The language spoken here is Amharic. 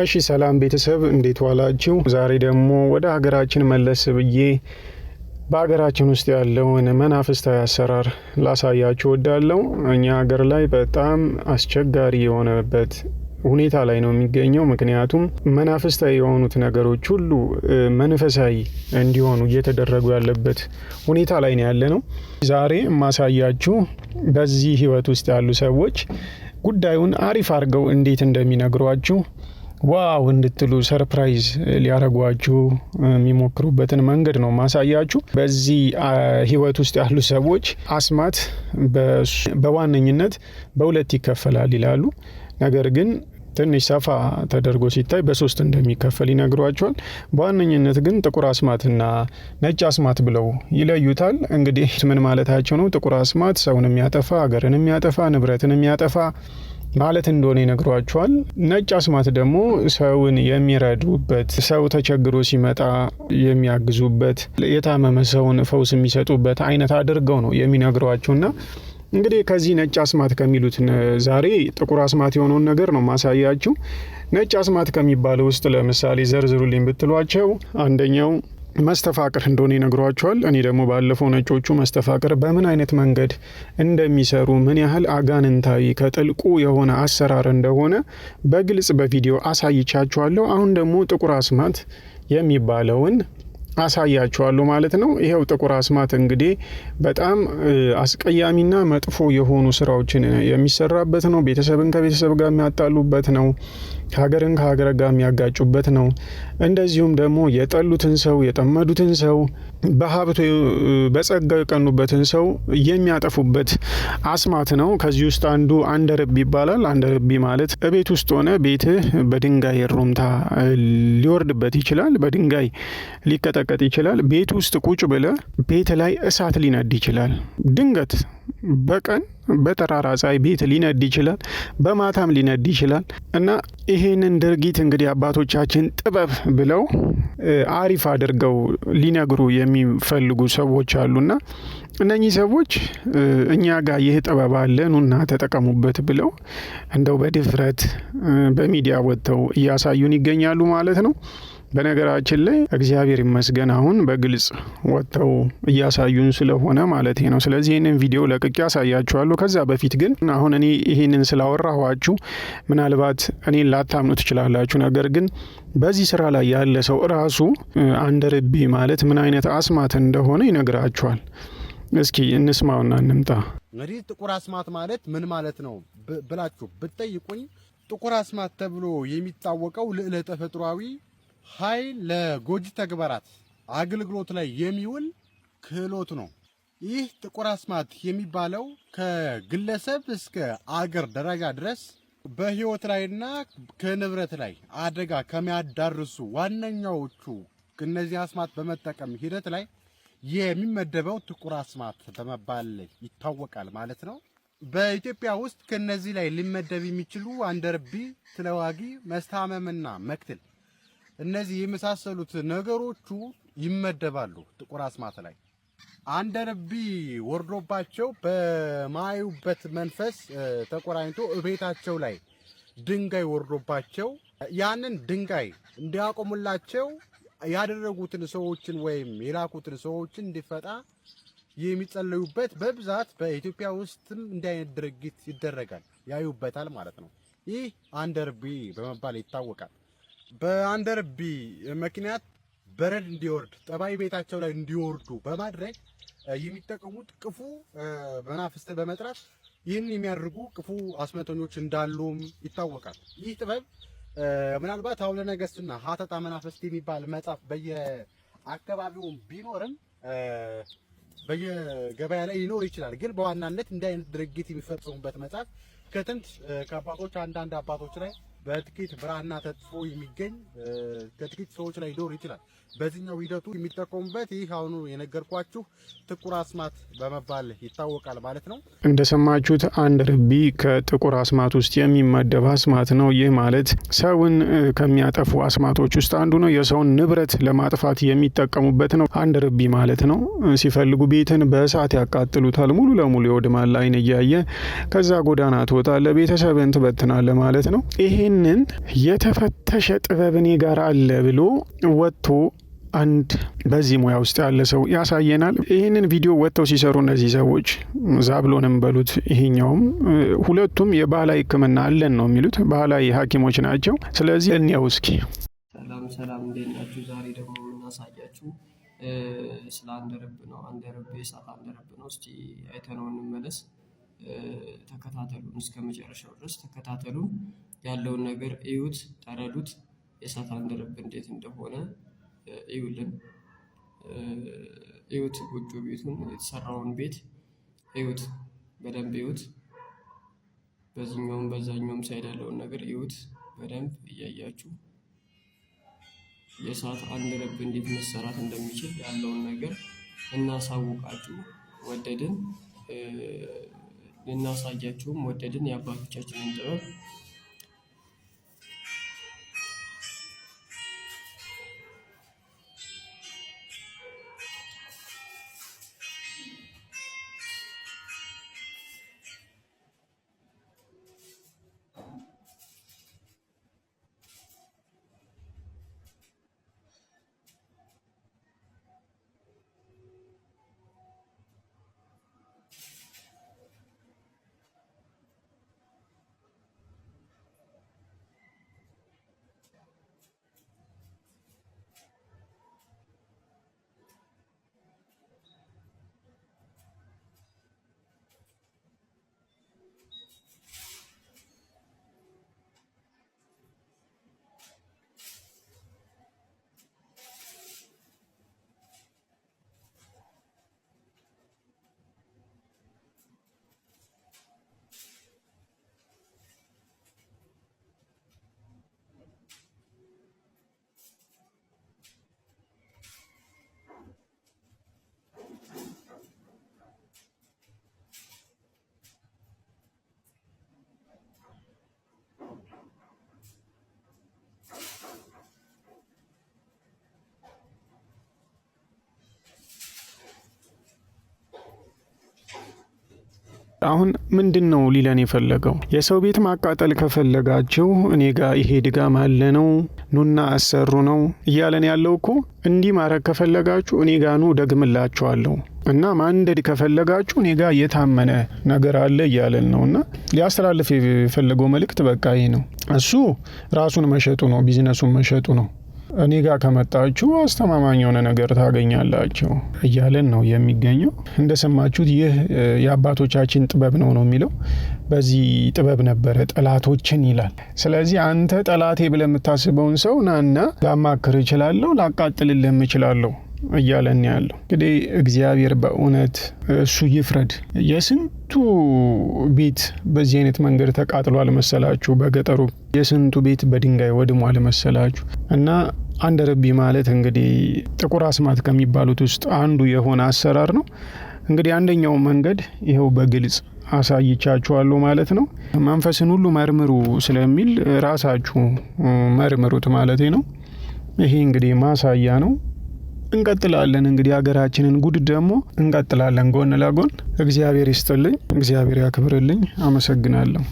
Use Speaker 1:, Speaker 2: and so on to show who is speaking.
Speaker 1: እሺ ሰላም ቤተሰብ እንዴት ዋላችሁ? ዛሬ ደግሞ ወደ ሀገራችን መለስ ብዬ በሀገራችን ውስጥ ያለውን መናፍስታዊ አሰራር ላሳያችሁ እወዳለሁ። እኛ ሀገር ላይ በጣም አስቸጋሪ የሆነበት ሁኔታ ላይ ነው የሚገኘው። ምክንያቱም መናፍስታዊ የሆኑት ነገሮች ሁሉ መንፈሳዊ እንዲሆኑ እየተደረጉ ያለበት ሁኔታ ላይ ነው ያለ ነው። ዛሬ የማሳያችሁ በዚህ ህይወት ውስጥ ያሉ ሰዎች ጉዳዩን አሪፍ አድርገው እንዴት እንደሚነግሯችሁ wow እንድትሉ surprise ሊያረጓችሁ የሚሞክሩበትን መንገድ ነው ማሳያችሁ። በዚህ ህይወት ውስጥ ያሉ ሰዎች አስማት በዋነኝነት በሁለት ይከፈላል ይላሉ። ነገር ግን ትንሽ ሰፋ ተደርጎ ሲታይ በሶስት እንደሚከፈል ይነግሯቸዋል። በዋነኝነት ግን ጥቁር አስማትና ነጭ አስማት ብለው ይለዩታል። እንግዲህ ምን ማለታቸው ነው? ጥቁር አስማት ሰውን የሚያጠፋ፣ ሀገርን የሚያጠፋ፣ ንብረትን የሚያጠፋ ማለት እንደሆነ ይነግሯቸዋል። ነጭ አስማት ደግሞ ሰውን የሚረዱበት፣ ሰው ተቸግሮ ሲመጣ የሚያግዙበት፣ የታመመ ሰውን ፈውስ የሚሰጡበት አይነት አድርገው ነው የሚነግሯቸውና እንግዲህ ከዚህ ነጭ አስማት ከሚሉት ዛሬ ጥቁር አስማት የሆነውን ነገር ነው ማሳያችሁ። ነጭ አስማት ከሚባለው ውስጥ ለምሳሌ ዘርዝሩልኝ ብትሏቸው አንደኛው መስተፋቅር እንደሆነ ይነግሯቸዋል። እኔ ደግሞ ባለፈው ነጮቹ መስተፋቅር በምን አይነት መንገድ እንደሚሰሩ ምን ያህል አጋንንታዊ ከጥልቁ የሆነ አሰራር እንደሆነ በግልጽ በቪዲዮ አሳይቻችኋለሁ። አሁን ደግሞ ጥቁር አስማት የሚባለውን አሳያችኋለሁ ማለት ነው። ይኸው ጥቁር አስማት እንግዲህ በጣም አስቀያሚና መጥፎ የሆኑ ስራዎችን የሚሰራበት ነው። ቤተሰብን ከቤተሰብ ጋር የሚያጣሉበት ነው። ሀገርን ከሀገር ጋር የሚያጋጩበት ነው። እንደዚሁም ደግሞ የጠሉትን ሰው፣ የጠመዱትን ሰው፣ በሀብቱ በጸጋው የቀኑበትን ሰው የሚያጠፉበት አስማት ነው። ከዚህ ውስጥ አንዱ አንደርቢ ይባላል። አንደርቢ ማለት እቤት ውስጥ ሆነ ቤትህ በድንጋይ ሩምታ ሊወርድበት ይችላል። በድንጋይ ሊቀጠቀጥ ይችላል። ቤት ውስጥ ቁጭ ብለ ቤት ላይ እሳት ሊነድ ይችላል። ድንገት በቀን በጠራራ ፀሐይ ቤት ሊነድ ይችላል። በማታም ሊነድ ይችላል። እና ይሄንን ድርጊት እንግዲህ አባቶቻችን ጥበብ ብለው አሪፍ አድርገው ሊነግሩ የሚፈልጉ ሰዎች አሉና እነኚህ ሰዎች እኛ ጋር ይህ ጥበብ አለ ኑና ተጠቀሙበት ብለው እንደው በድፍረት በሚዲያ ወጥተው እያሳዩን ይገኛሉ ማለት ነው። በነገራችን ላይ እግዚአብሔር ይመስገን አሁን በግልጽ ወጥተው እያሳዩን ስለሆነ ማለት ነው። ስለዚህ ይህንን ቪዲዮ ለቅቄ ያሳያችኋለሁ። ከዛ በፊት ግን አሁን እኔ ይህንን ስላወራኋችሁ ምናልባት እኔን ላታምኑ ትችላላችሁ። ነገር ግን በዚህ ስራ ላይ ያለ ሰው እራሱ አንደርቢ ማለት ምን አይነት አስማት እንደሆነ ይነግራችኋል። እስኪ እንስማውና እንምጣ።
Speaker 2: እንግዲህ ጥቁር አስማት ማለት ምን ማለት ነው ብላችሁ ብትጠይቁኝ ጥቁር አስማት ተብሎ የሚታወቀው ልዕለ ተፈጥሯዊ ኃይል ለጎጂ ተግባራት አገልግሎት ላይ የሚውል ክህሎት ነው። ይህ ጥቁር አስማት የሚባለው ከግለሰብ እስከ አገር ደረጃ ድረስ በሕይወት ላይና ከንብረት ላይ አደጋ ከሚያዳርሱ ዋነኛዎቹ እነዚህ አስማት በመጠቀም ሂደት ላይ የሚመደበው ጥቁር አስማት በመባል ይታወቃል ማለት ነው። በኢትዮጵያ ውስጥ ከነዚህ ላይ ሊመደብ የሚችሉ አንደርቢ፣ ትለዋጊ፣ መስታመምና መክትል እነዚህ የመሳሰሉት ነገሮቹ ይመደባሉ ጥቁር አስማት ላይ። አንደርቢ ወርዶባቸው በማዩበት መንፈስ ተቆራኝቶ እቤታቸው ላይ ድንጋይ ወርዶባቸው ያንን ድንጋይ እንዲያቆሙላቸው ያደረጉትን ሰዎችን ወይም የላኩትን ሰዎችን እንዲፈጣ የሚጸለዩበት በብዛት በኢትዮጵያ ውስጥም እንዲህ አይነት ድርጊት ይደረጋል፣ ያዩበታል ማለት ነው። ይህ አንደርቢ በመባል ይታወቃል። በአንደርቢ ምክንያት በረድ እንዲወርድ ጠባይ ቤታቸው ላይ እንዲወርዱ በማድረግ የሚጠቀሙት ክፉ መናፍስትን በመጥራት ይህን የሚያደርጉ ክፉ አስማተኞች እንዳሉም ይታወቃል። ይህ ጥበብ ምናልባት ሐውለ ነገሥትና ሀተታ መናፍስት የሚባል መጽሐፍ በየአካባቢውም ቢኖርም በየገበያ ላይ ሊኖር ይችላል። ግን በዋናነት እንዲህ አይነት ድርጊት የሚፈጽሙበት መጽሐፍ ከጥንት ከአባቶች አንዳንድ አባቶች ላይ በጥቂት ብራና ተጽፎ የሚገኝ ከጥቂት ሰዎች ላይ ሊኖር ይችላል። በዚህኛው ሂደቱ የሚጠቀሙበት ይህ አሁኑ የነገርኳችሁ ጥቁር አስማት በመባል ይታወቃል ማለት ነው።
Speaker 1: እንደሰማችሁት አንድ ርቢ ከጥቁር አስማት ውስጥ የሚመደብ አስማት ነው። ይህ ማለት ሰውን ከሚያጠፉ አስማቶች ውስጥ አንዱ ነው። የሰውን ንብረት ለማጥፋት የሚጠቀሙበት ነው። አንድ ርቢ ማለት ነው። ሲፈልጉ ቤትን በእሳት ያቃጥሉታል። ሙሉ ለሙሉ ይወድማል፣ አይን እያየ ከዛ ጎዳና ትወጣለህ፣ ቤተሰብን ትበትናለህ ማለት ነው። ይሄንን ይህንን የተፈተሸ ጥበብ እኔ ጋር አለ ብሎ ወጥቶ አንድ በዚህ ሙያ ውስጥ ያለ ሰው ያሳየናል። ይህንን ቪዲዮ ወጥተው ሲሰሩ እነዚህ ሰዎች ዛብሎንም በሉት ይሄኛውም ሁለቱም የባህላዊ ሕክምና አለን ነው የሚሉት፣ ባህላዊ ሐኪሞች ናቸው። ስለዚህ እንየው እስኪ።
Speaker 3: ሰላም ሰላም፣ እንዴት ናችሁ? ዛሬ ደግሞ የምናሳያችሁ ስለ አንደረብ ነው። አንደረብ የእሳት አንደረብ ነው። እስቲ አይተነው እንመለስ። ተከታተሉን፣ እስከ መጨረሻው ድረስ ተከታተሉን። ያለውን ነገር እዩት፣ ተረዱት። የእሳት አንደረብ እንዴት እንደሆነ እዩልን፣ እዩት። ጎጆ ቤቱን የተሰራውን ቤት እዩት፣ በደንብ እዩት። በዚህኛውም በዛኛውም side ያለውን ነገር እዩት በደንብ እያያችሁ የእሳት አንደረብ እንዴት መሰራት እንደሚችል ያለውን ነገር እናሳውቃችሁ ወደድን፣ ልናሳያችሁም ወደድን የአባቶቻችንን ጥበብ።
Speaker 1: አሁን ምንድን ነው ሊለን የፈለገው? የሰው ቤት ማቃጠል ከፈለጋችሁ እኔ ጋ ይሄ ድጋም አለ ነው፣ ኑና አሰሩ ነው እያለን ያለው እኮ። እንዲህ ማድረግ ከፈለጋችሁ እኔ ጋ ኑ ደግምላችኋለሁ፣ እና ማንደድ ከፈለጋችሁ እኔ ጋ የታመነ ነገር አለ እያለን ነው። እና ሊያስተላልፍ የፈለገው መልእክት በቃ ይሄ ነው። እሱ ራሱን መሸጡ ነው፣ ቢዝነሱን መሸጡ ነው። እኔ ጋር ከመጣችሁ አስተማማኝ የሆነ ነገር ታገኛላችሁ እያለን ነው የሚገኘው። እንደሰማችሁት ይህ የአባቶቻችን ጥበብ ነው ነው የሚለው። በዚህ ጥበብ ነበረ ጠላቶችን ይላል። ስለዚህ አንተ ጠላቴ ብለህ የምታስበውን ሰው ናና ላማክር እችላለሁ፣ ላቃጥልልህም እችላለሁ እያለን ያለው። እንግዲህ እግዚአብሔር በእውነት እሱ ይፍረድ። የስንቱ ቤት በዚህ አይነት መንገድ ተቃጥሏል መሰላችሁ? በገጠሩ የስንቱ ቤት በድንጋይ ወድሟል መሰላችሁ? እና አንደረቢ ማለት እንግዲህ ጥቁር አስማት ከሚባሉት ውስጥ አንዱ የሆነ አሰራር ነው። እንግዲህ አንደኛው መንገድ ይኸው በግልጽ አሳይቻችኋለሁ ማለት ነው። መንፈስን ሁሉ መርምሩ ስለሚል ራሳችሁ መርምሩት ማለት ነው። ይሄ እንግዲህ ማሳያ ነው። እንቀጥላለን እንግዲህ ሀገራችንን ጉድ ደግሞ እንቀጥላለን ጎን ለጎን። እግዚአብሔር ይስጥልኝ፣ እግዚአብሔር ያክብርልኝ። አመሰግናለሁ።